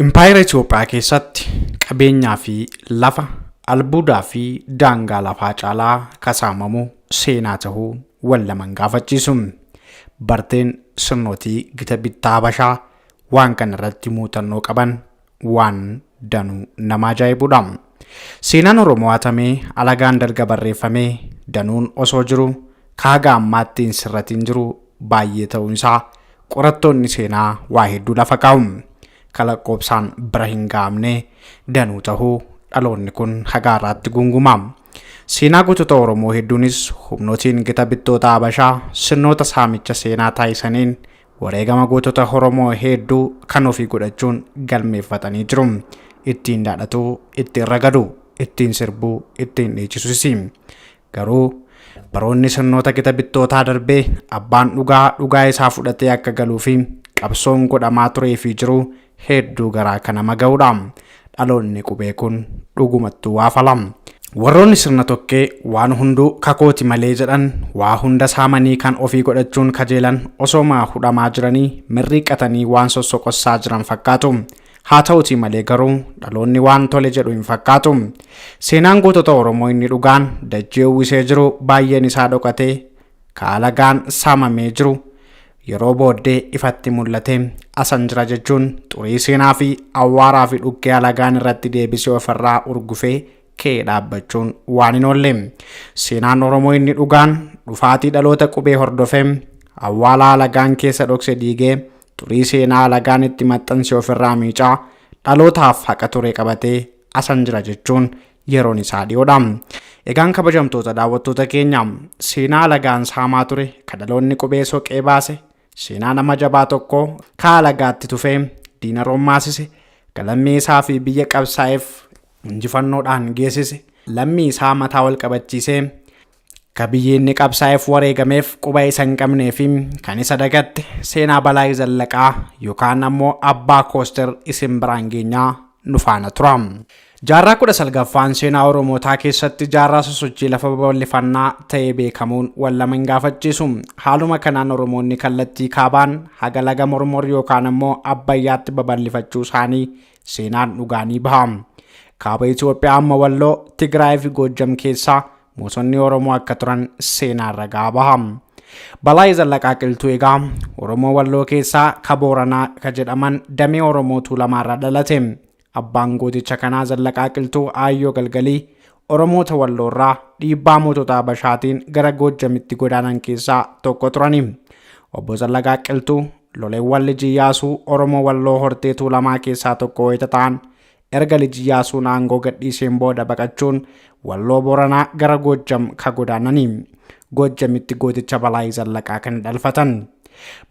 Impaayera Itoophiyaa keessatti qabeenyaa fi lafa, albuudaa fi daangaa lafaa caalaa kasaamamu seenaa tahuu wal nama hin gaafachiisu. Barteen sirnootii gita bittaa Habashaa waan kana irratti muuxannoo qaban waan danuu nama ajaa'ibudha. Seenaan Oromoo hatamee alagaan dalga barreeffamee danuun osoo jiru ka haga ammaatti hin sirratiin jiru baay'ee ta'uun isaa qorattoonni seenaa waa hedduu lafa kaa'u. Ka lakkoobsaan bira hin ga'amne danuu tahuu dhaloonni kun haga har'aatti gunguma. Seenaa gootota Oromoo hedduunis humnootiin gita bittoota Habashaa sirnoota saamicha seenaa taasisaniin wareegama gootota Oromoo hedduu kan ofii godhachuun galmeeffatanii jiru. Ittiin dhaadhatu, ittiin ragadu, ittiin sirbu, ittiin dhiichisus. Garuu baroonni sirnoota gita bittootaa darbee abbaan dhugaa dhugaa isaa fudhatee akka galuu fi qabsoon godhamaa turee fi jiru hedduu garaa kan nama ga'udha. Dhaloonni qubee kun dhugumattuu waa fala. Warroonni sirna tokkee waan hunduu kakooti malee jedhan waa hunda saamanii kan ofii godhachuun kajeelan osooma hudhamaa jiranii mirriiqatanii waan sossoqossaa jiran fakkaatu. Haa ta'utii malee garuu dhaloonni waan tole jedhu hin fakkaatu. Seenaan gootota Oromoo inni dhugaan dachee uwwisee jiru baay'een isaa dhokatee ka alagaan saamamee jiru yeroo booddee ifatti mul'ate asan jira jechuun xurii seenaa fi awwaaraa fi dhukkee alagaan irratti deebisee ofirraa urgufee ka'ee dhaabbachuun waan hin oolle. Seenaan Oromoo inni dhugaan dhufaatii dhaloota qubee hordofee awwaala alagaan keessa dhokse diigee xurii seenaa alagaan itti maxxanse ofirraa miicaa dhalootaaf haqa ture qabatee asan jira jechuun yeroon isaa dhiyoodha. Egaan kabajamtoota daawwattoota keenya seenaa alagaan saamaa ture ka dhaloonni qubee soqee baase seenaa nama jabaa tokko ka alagaatti tufee diina rommaasise ka lammii isaa fi biyya qabsaa'eef injifannoodhaan geessise lammii isaa mataa wal qabachiisee ka biyyi inni qabsaa'eef wareegameef quba isa hin qabnee fi kan isa dagatte seenaa Balaay Zallaqaa yookaan ammoo Abbaa Kooster isin biraan geenyaa nu faana tura. Jaarraa 19ffaan seenaa Oromootaa keessatti jaarraa sosochii lafa babal'ifannaa ta'ee beekamuun wal lama hin gaafachiisu. Haaluma kanaan Oromoonni kallattii kaabaan haga laga Mormor yookaan ammoo Abbayyaatti babal'ifachuu isaanii seenaan dhugaa ni baha. Kaaba Itoophiyaa amma Walloo, Tigraay fi Goojjam keessaa mootonni Oromoo akka turan seenaan ragaa baha. Balaay Zallaqaa Qilxuu egaa Oromoo Walloo keessaa ka Booranaa ka jedhaman damee Oromoo Tuulamaarraa dhalate. Abbaan gooticha kanaa Zallaqaa Qilxuu Aayyoo Galgalii Oromoota Walloorraa dhiibbaa mootota Habashaatiin gara Goojjamitti godaanan keessaa tokko turani. Obbo Zallaqaa Qilxuu loleewwan Lij Iyyaasuu Oromoo Walloo hortee Tuulamaa keessaa tokko wayita ta'an erga Lij Iyyaasuun aangoo gadhiiseen booda baqachuun Walloo Booranaa gara Goojjam ka godaanani. Goojjamitti gooticha Balaay Zallaqaa kan dhalfatan.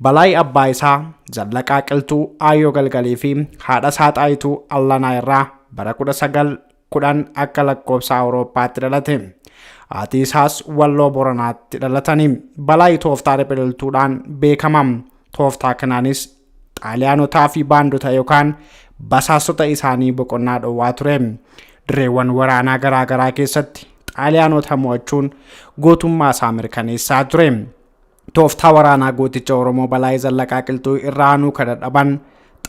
Balaay abbaa isaa Zallaqaa Qilxuu Aayyoo Galgalii fi haadha isaa Xaayituu Allanaa irraa bara 1910 akka lakkoofsa Awurooppaatti dhalate. Haati isaas Walloo Booranaatti dhalatani. Balaay tooftaa riphee beekama. Tooftaa kanaanis Xaaliyaanotaa fi baandota yookaan basaastota isaanii boqonnaa dhowwaa ture. Dirreewwan waraanaa garaa garaa keessatti Xaaliyaanota mo'achuun gootummaa isaa mirkaneessaa ture. Tooftaa waraanaa gooticha Oromoo Balaay Zallaqaa Qilxuu irraa aanuu kan dadhaban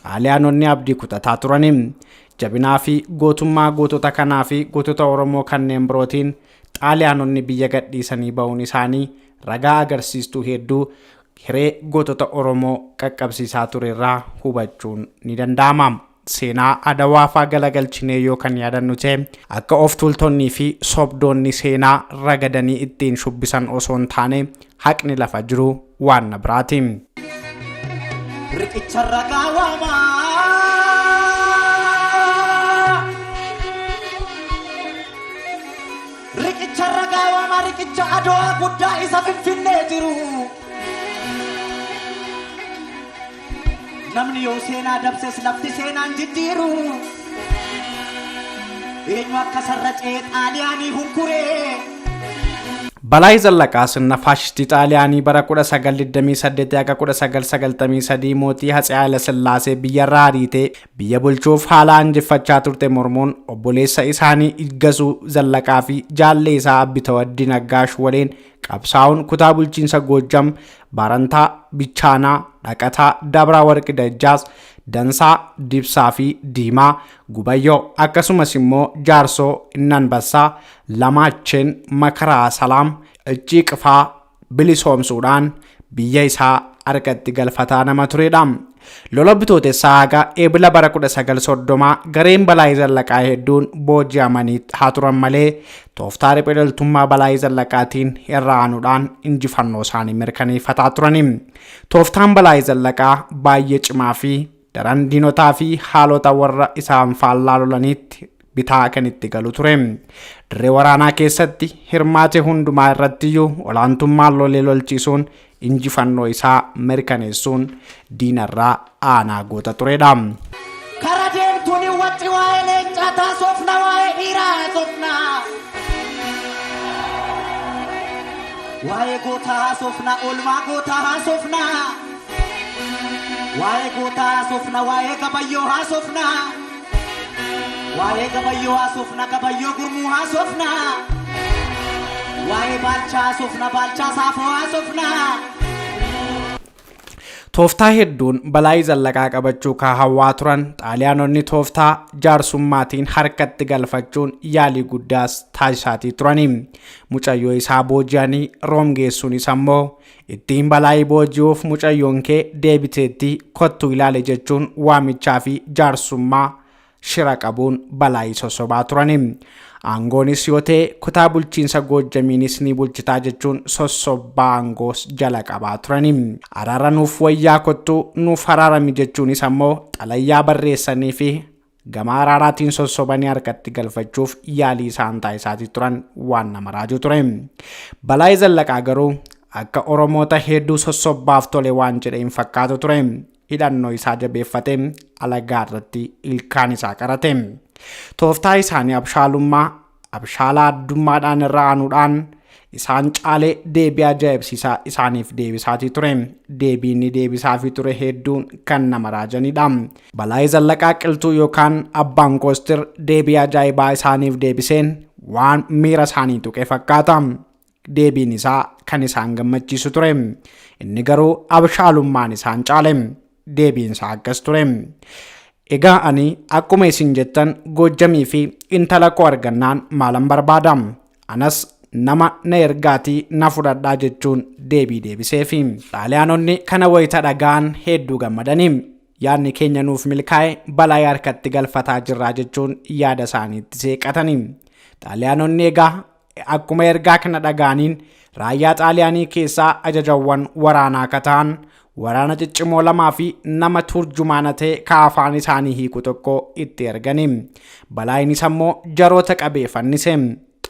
Xaaliyaanonni abdii kutataa turani. Jabinaa fi gootummaa gootota kanaa fi gootota Oromoo kanneen birootiin Xaaliyaanonni biyya gadhiisanii ba'uun isaanii ragaa agarsiistuu hedduu hiree gootota Oromoo qaqqabsiisaa ture irraa hubachuun ni danda'ama. Seenaa Adawaa faa galagalchinee yoo kan yaadannu ta'e akka of tuultonnii fi sobdoonni seenaa ragadanii ittiin shubbisan osoo hin taane haqni lafa jiru waan na biraati. Riqicha ragaa waamaa. Riqicha ragaa waamaa riqicha Adowaa guddaa isa Finfinnee jiru. Namni yoo seenaa dabses lafti seenaan jijjiiru. Eenyu akka sarracee Xaaliyaanii hunkuree. Balaay Zallaqaa sirna faashistii Xaaliyaanii bara 1928 haga 1993 mootii Hatsee Haayila Sillaasee biyyarraa ariitee biyya bulchuuf haala anjifachaa turte mormuun obboleessa isaanii Iggasuu Zallaqaa fi jaallee isaa Abbitawaddi Naggaash waliin qabsaa'uun kutaa bulchiinsa Goojjam Baarantaa, Bichaanaa, Dhaqataa, Dabraa Warqi Dajjaas, Dansaa, Dibsaa fi Diimaa, Gubayyoo akkasumas immoo Jaarsoo, Innanbassaa, Lamaacheen, Makaraa Salaam, Icciiqfaa bilisoomsuudhaan biyya isaa harkatti galfataa nama turedha. Lola Bitootessaa haga Eebila bara 1930 gareen Balaayii Zallaqaa hedduun booji'amanii haa turan malee tooftaa riphee loltummaa Balaayii Zallaqaatiin irra aanuudhaan injifannoo isaanii mirkaneeffataa turani. Tooftaan Balaayii Zallaqaa baay'ee cimaa fi daran diinotaa fi haalota warra isaan faallaa lolaniitti bitaa kan itti galu ture. Dirree waraanaa keessatti hirmaate hundumaa irrattiyyuu olaantummaan lolee lolchiisuun injifannoo isaa mirkaneessuun diinarraa aanaa goota turedha. Kara deemtuun hin wacci waa'ee leencaa taasofna waa'ee dhiiraa haasofna. Waa'ee gootaa haasofna oolmaa gootaa haasofna. Waa'ee gootaa haasofna waa'ee gabayyoo haasofna. Waa'ee gabayyoo haasofna gabayyoo gurmuu haasofna. Waa'ee baalchaa haasofna baalchaa saafoo haasofna. Tooftaa hedduun Balaayii Zallaqaa qabachuu ka hawwaa turan Xaaliyaanonni tooftaa jaarsummaatiin harkatti galfachuun yaalii guddaas taasisaatii turani. Mucayyoo isaa booji'anii Room geessuunis ammoo ittiin Balaayii booji'uuf mucayyoon kee deebiteetti kottu ilaali jechuun waamichaa fi jaarsummaa shira qabuun Balaayii sossobaa turani. Aangoonis yoo ta'e kutaa bulchiinsa Goojjamiinis ni bulchitaa jechuun sossobbaa aangoos jala qabaa turani. Araara nuuf wayyaa kottuu nuuf araarami jechuunis ammoo xalayyaa barreessanii fi gama araaraatiin sossobanii harkatti galfachuuf yaalii isaan taasisaatii turan waan nama raajuu ture. Balaayii Zallaqaa garuu akka Oromoota hedduu sossobbaaf tole waan jedhe hin fakkaatu ture. Hidhannoo isaa jabeeffate alagaa irratti ilkaan isaa qarate. Tooftaa isaanii abshaalummaa abshaalaa addummaadhaan irra aanuudhaan isaan caalee deebii ajaa'ibsiisaa isaaniif deebisaatii ture. Deebii inni deebisaafii ture hedduun kan nama raajanidha. Balaayii Zallaqaa Qilxuu yookaan Abbaan Koostir deebii ajaa'ibaa isaaniif deebiseen waan miira isaanii tuqe fakkaata. Deebiin isaa kan isaan gammachiisu ture. Inni garuu abshaalummaan isaan caale. Deebiin isaa akkas ture. Egaa ani akkuma isin jettan Goojjamii fi intala koo argannaan maalan barbaada? Anas nama na ergaatii na fudhadhaa jechuun deebii deebiseefi. Xaaliyaanonni kana wayita dhaga'an hedduu gammadanii. Yaadni keenya nuuf milkaa'e balaa harkatti galfataa jirraa jechuun yaada isaaniitti seeqatanii. Xaaliyaanonni egaa akkuma ergaa kana dhaga'aniin raayyaa Xaaliyaanii keessaa ajajawwan waraanaa akka ta'an waraana ciccimoo lamaa fi nama turjumaana ta'e ka afaan isaanii hiiku tokko itti erganii. Balaayinis ammoo jaroota qabee fannise.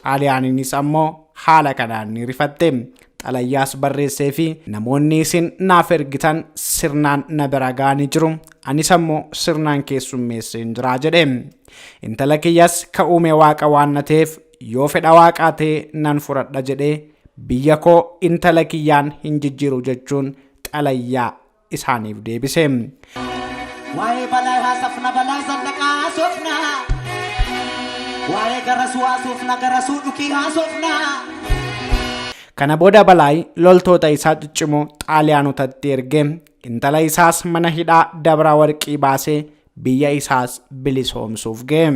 Xaaliyaaniinis ammoo haala kanaan ni rifatte. Xalayyaas barreessee fi namoonni isin naaf ergitan sirnaan na bira ga'anii jiru. Anis ammoo sirnaan keessummeesseen jira jedhe. Intala kiyyas ka uume waaqa waan na ta'eef yoo fedha waaqaa ta'e nan fudhadha jedhee biyya koo intala kiyyaan hin jijjiiru jechuun xalayyaa isaaniif deebise. Waa'ee Balaay haasofna Balaay Zallaqaa haasofna. Waa'ee Garasuu haasofna Garasuu Dhukii haasofna. Kana booda Balaay loltoota isaa ciccimoo Xaaliyaanotatti erge intala isaas mana hidhaa Dabra Warqii baasee biyya isaas bilisoomsuuf ga'e.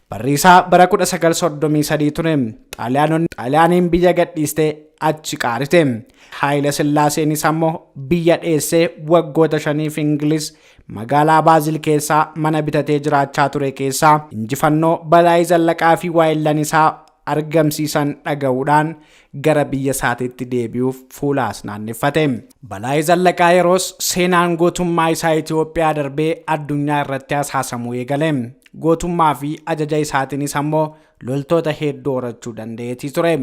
Barri isaa bara 1933 ture. Xaaliyaaniin biyya gadhiistee achi qaarite. Haayila Sillaaseenis ammoo biyya dheessee waggoota 5 Ingiliz magaalaa Baazil keessaa mana bitatee jiraachaa ture keessaa injifannoo Balaayii Zallaqaa fi waayillan isaa argamsiisan dhaga'uudhaan gara biyya isaatiitti deebi'uuf fuulaas naanneffate. Balaayii Zallaqaa yeroos seenaan gootummaa isaa Itoophiyaa darbee addunyaa irratti hasaasamuu eegale. Gootummaa fi ajaja isaatiinis ammoo loltoota hedduu horachuu danda'eetii ture.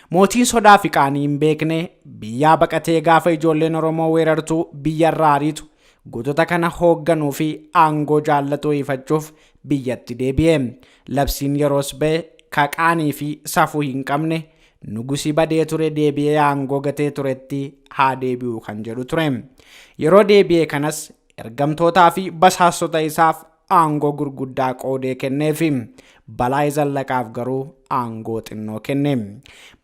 Mootiin sodaa fi qaanii hin beekne biyyaa baqatee gaafa ijoolleen Oromoo weerartuu biyyarraa ariitu gootota kana hoogganuu fi aangoo jaallatuu ifachuuf biyyatti deebi'e. Labsiin yeroos ba'e ka qaanii fi safuu hin qabne nugusii badee ture deebi'ee aangoo gatee turetti haa deebi'u kan jedhu ture. Yeroo deebi'e kanas ergamtootaa fi basaastota isaaf aangoo gurguddaa qoodee kenneefi. Balaayii Zallaqaaf garuu aangoo xinnoo kenne.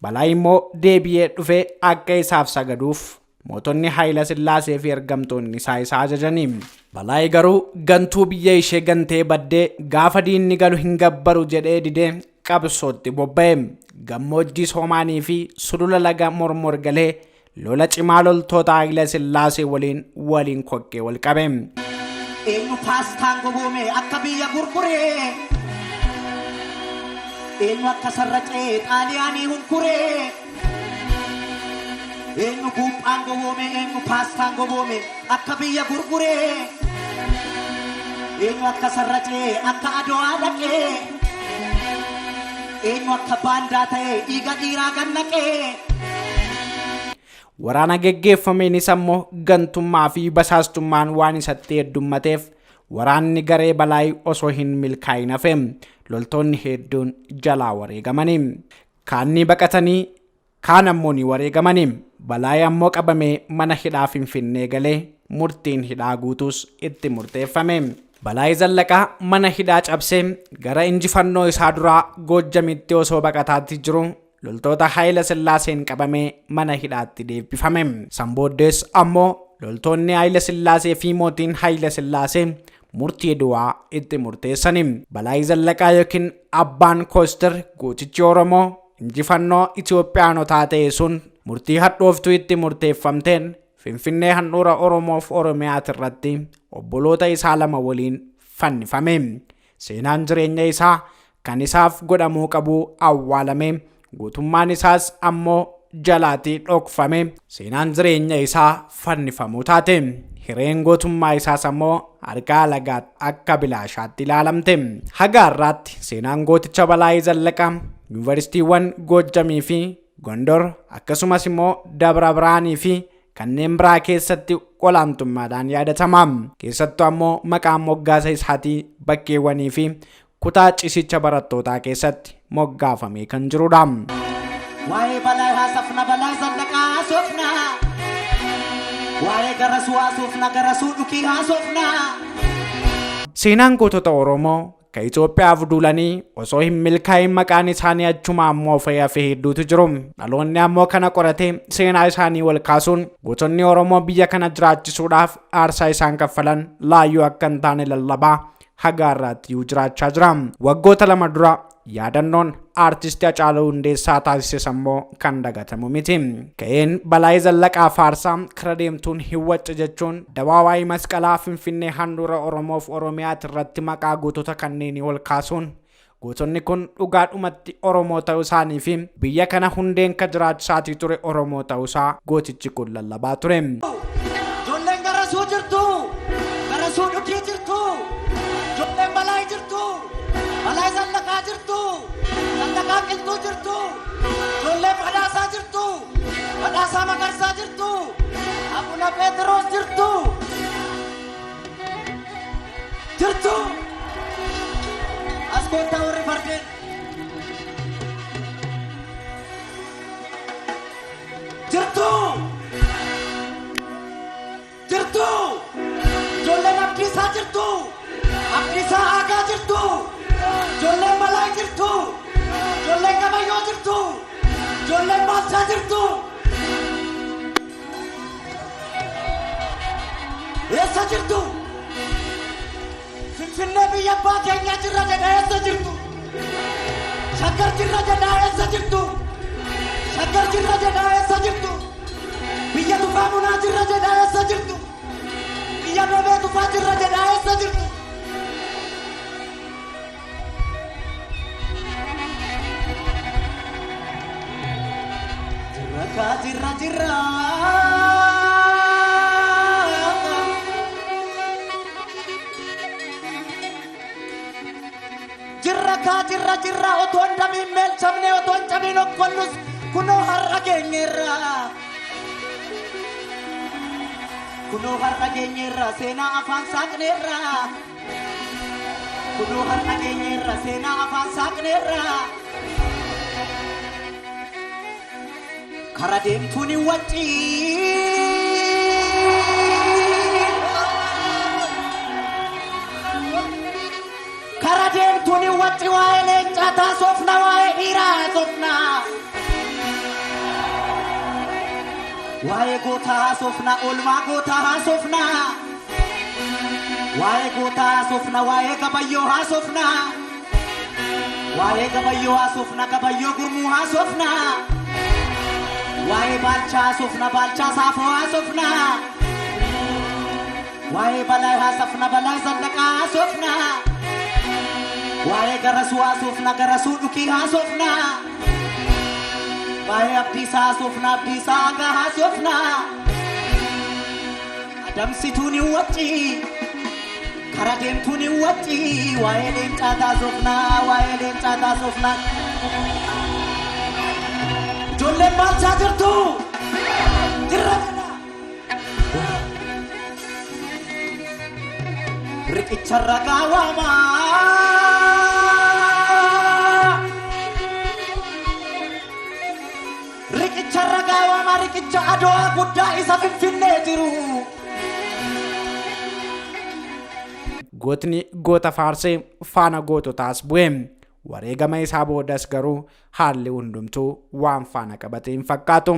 Balaayii immoo deebi'ee dhufee akka isaaf sagaduuf Mootonni Haayila Sillaasee fi ergamtoonni isaa isa ajajani. Balaay garuu gantuu biyya ishee gantee baddee gaafa diinni galu hin gabbaru jedhee didee qabsootti bobba'e. Gammoojjii Soomaanii fi sulula laga Mormor galee lola cimaa loltoota Haayila Sillaasee waliin waliin kokkee wal qabe. Eenyu paastaan goboome akka biyya gurguree? Eenyu akka sarracee Xaaliyaanii hunkuree? Eenyu buuphaan goboome, eenyu paastaan goboome akka biyya gurguree? Eenyu akka sarracee akka Adowaa dhaqee? Eenyu akka baandaa ta'ee dhiiga dhiiraa gannaqee? Waraana geggeeffameenis ammoo gantummaa fi basaastummaan waan isatti heddummateef waraanni garee Balaay osoo hin milkaa'in hafe. Loltoonni hedduun jalaa wareegamanii. Kaan ni baqatanii, kaan ammoo ni wareegamanii. Balaay ammoo qabamee mana hidhaa Finfinnee galee murtiin hidhaa guutuus itti murteeffame. Balaay Zallaqaa mana hidhaa cabsee gara injifannoo isaa duraa Goojjamitti osoo baqataatti jiru loltoota Haayila Sillaaseen qabamee mana hidhaatti deebifame. San booddees ammoo loltoonni Haayila Sillaasee fi mootiin Haayila Sillaasee murtii du'aa itti murteessani. Balaay Zallaqaa yookiin Abbaan Kooster gootichi Oromoo injifannoo Itoophiyaanotaa ta'e sun murtii hadhooftuu itti murteeffamteen Finfinnee handhuura Oromoof Oromiyaati irratti obboloota isaa lama waliin fannifame. Seenaan jireenya isaa kan isaaf godhamuu qabu awwaalame, guutummaan isaas ammoo jalaatii dhokfame. Seenaan jireenya isaa fannifamuu taate. Hireen gootummaa isaas ammoo harka alagaatti akka bilaashaatti ilaalamte. Haga har'aatti seenaan gooticha Balaayii Zallaqaa yuunivarsiitiiwwan Goojjamii fi Gondor akkasumas immoo Dabra Biraanii fi kanneen biraa keessatti olaantummaadhaan yaadatama. Keessattuu ammoo maqaan moggaasa isaatii bakkeewwanii fi kutaa ciisicha barattootaa keessatti moggaafamee kan jirudha. Waa'ee Balaay haasofna, Balaay Zallaqaa haasofna. Waa'ee Garasuu haasofna, Garasuu Dhukii haasofna. Seenaan gootota Oromoo ka Itoophiyaaf duulanii osoo hin milkaa'in maqaan isaanii achuma ammoo hafe hedduutu jiru. Dhaloonni ammoo kana qoratee seenaa isaanii wal kaasuun gootonni Oromoo biyya kana jiraachisuudhaaf aarsaa isaan kaffalan laayyoo akka hin taane lallabaa haga har'aatti iyyuu jiraachaa jira. Waggoota lama dura yaadannoon aartistii Hacaaluu Hundeessaa taasises ammoo kan dagatamu miti. Ka'een Balaayii Zallaqaa faarsaa kara deemtuun hin wacce jechuun dawaawaayii masqalaa Finfinnee handhuura Oromoof Oromiyaati irratti maqaa gootota kanneenii ol kaasuun gootonni kun dhugaadhumatti Oromoo ta'uu isaanii fi biyya kana hundeen ka jiraachisaatii ture Oromoo ta'uu isaa gootichi kun lallabaa ture. Ijoolleen Garasuu jirtu, Garasuu Dhukii jirtu, ijoolleen Balaay jirtu, Balaay Zallaqaa jirtu, Zallaqaa Qilxuu jirtu, ijoolleen Badhaasaa jirtu, Badhaasaa Magarsaa jirtu, Abuna Pheexiroos jirtu, jirtu. As koottaa warri fardeen. Jirtu! Jirtu! Ijoolleen Abdiisaa jirtu! Abdiisaa Aagaa jirtu! Ijoolleen Balaay jirtu! Ijoolleen Gabayyoo jirtu! Ijoolleen Baalchaa jirtu! Eessa jirtu? Finfinnee biyya abbaa keenyaa jirra jedha eessa jirtu? Shaggar jirra jedha eessa jirtu? Shaggar jirra jedha eessa jirtu? Biyya Tufaa Munaa jirra jedha eessa jirtu? Biyya Dobee Tufaa jirra jedha eessa jirtu? Jirra kaa jirra jirra. Jirra kaa jirra jirra otoo hin damiin meelchamne otoo hin cabiin okkollus kunoo har'a geenyeerra. Kunoo har'a geenyeerra seenaa afaan saaqneerra. Kunoo har'a geenyeerra seenaa afaan saaqneerra. Kara deemtuun hin waccii. Kara deemtuun hin wacci waa'ee leencaa taasofna waa'ee dhiiraa haasofna. Waa'ee gootaa haasofna, oolmaa gootaa haasofna. Waa'ee gootaa haasofna, waa'ee gabayyoo haasofna. Waa'ee gabayyoo haasofna, gabayyoo gurmuu haasofna. Waa'ee baalchaa haasofna, baalchaa saafoo haasofna. Waa'ee balaa haasofna, balaa zallaqaa haasofna. Waa'ee garasuu haasofna, garasuu dhukii haasofna. Waa'ee abdiisaa haasofna, abdiisaa hagaa haasofna. Adamsituun hin wacci, kara deemtuun hin wacci. Waa'ee leencaa haasofna, waa'ee leencaa haasofna. Ijoolleen baalchaa jirtu? Jirra jedha. Riqicha ragaa waamaa. Riqicha ragaa waamaa, riqicha Adowaa guddaa isa Finfinnee jiru. Gootni goota faarsee faana goototaas bu'e. Wareegama isaa boodas garuu haalli hundumtuu waan faana qabate hin fakkaatu.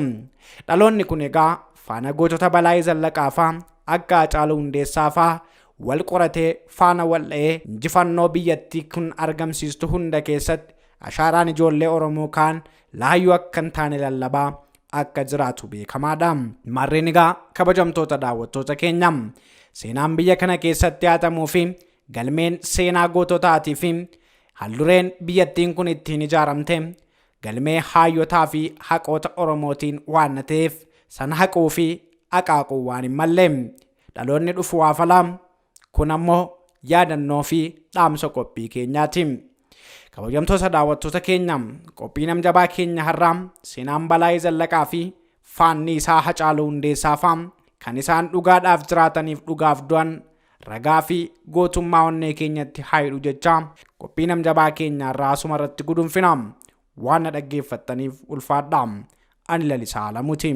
Dhaloonni kun egaa faana gootota Balaayii Zallaqaa faa akka Hacaaluu Hundeessaa faa wal qoratee faana wal dha'ee injifannoo biyyattii kun argamsiistu hunda keessatti ashaaraan ijoollee Oromoo kaan laayyoo akka hin taane lallabaa akka jiraatu beekamaadha. Maarreen egaa kabajamtoota daawwattoota keenya seenaan biyya kana keessatti haatamuu fi galmeen seenaa goototaatii fi haldureen biyyattiin kun ittiin ijaaramte galmee haayyotaa fi haqoota Oromootiin waan ta'eef sana haquu fi aqaaquu waan hin malle. Dhaloonni dhufu waa falaa. Kun ammoo yaadannoo fi dhaamsa qophii keenyaati. Kabajamtoota daawwattoota keenya qophii namjabaa keenya har'aa seenaan Balaayii Zallaqaa fi faanni isaa Hacaaluu Hundeessaa faa kan isaan dhugaadhaaf jiraataniif dhugaaf du'an ragaa fi gootummaa onnee keenyatti haa hidhu jecha qophii namjabaa keenya har'aa asuma irratti gudunfina. Waan na dhaggeeffattaniif ulfaadha. Ani Lalisaa Alamuuti.